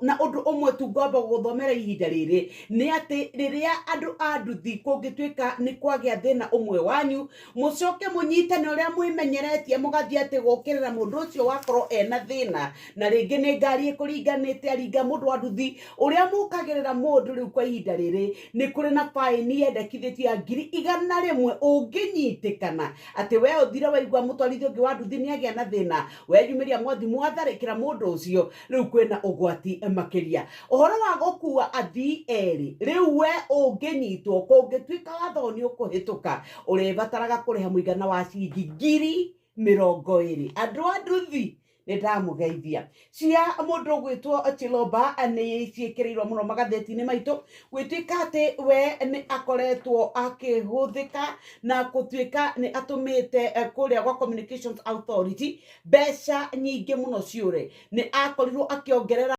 Na ũndũ ũmwe tu ngwamba gũthomera ihinda rĩrĩ nĩ atĩ rĩrĩa andũ a nduthi kũngĩtuĩka nĩ kwagĩa thĩna ũmwe wanyu, mũcoke mũnyitane ũrĩa mwĩmenyeretie, mũgathiĩ atĩ gũkĩrĩra mũndũ ũcio wakorwo ena thĩna, na rĩngĩ nĩ ngari ĩkũringanĩte aringa mũndũ wa nduthi ũrĩa mũkagĩrĩra mũndũ. Rĩu kwa ihinda rĩrĩ nĩ kũrĩ na baĩni yendekithĩtio ya 100,000 ũngĩnyitĩkana atĩ we ũthire waigua mũtwarithia ũngĩ wa nduthi nĩ agĩa na thĩna, weyumĩria mwathi mwatharĩkĩra mũndũ ũcio, rĩu kwĩna ũgwati makĩria. Ũhoro wa gũkua athii erĩ, rĩu we ũngĩnyitwo, kũngĩtuĩka watho nĩ ũkũhĩtũka, ũrĩbataraga kũrĩha mũigana wa ciringi 20,000. Andũ a nduthi, nĩ ndamũgeithia. Cia mũndũ ũgwĩtwo Chiloba nĩ ciĩkĩrĩirwo mũno magathĩti-inĩ maitũ, gwĩtuĩka atĩ we nĩ akoretwo akĩhũthĩka na gũtuĩka nĩ atũmĩte kũrĩa gwa Communications Authority mbeca nyingĩ mũno ciũre, nĩ akorirwo akĩongerera.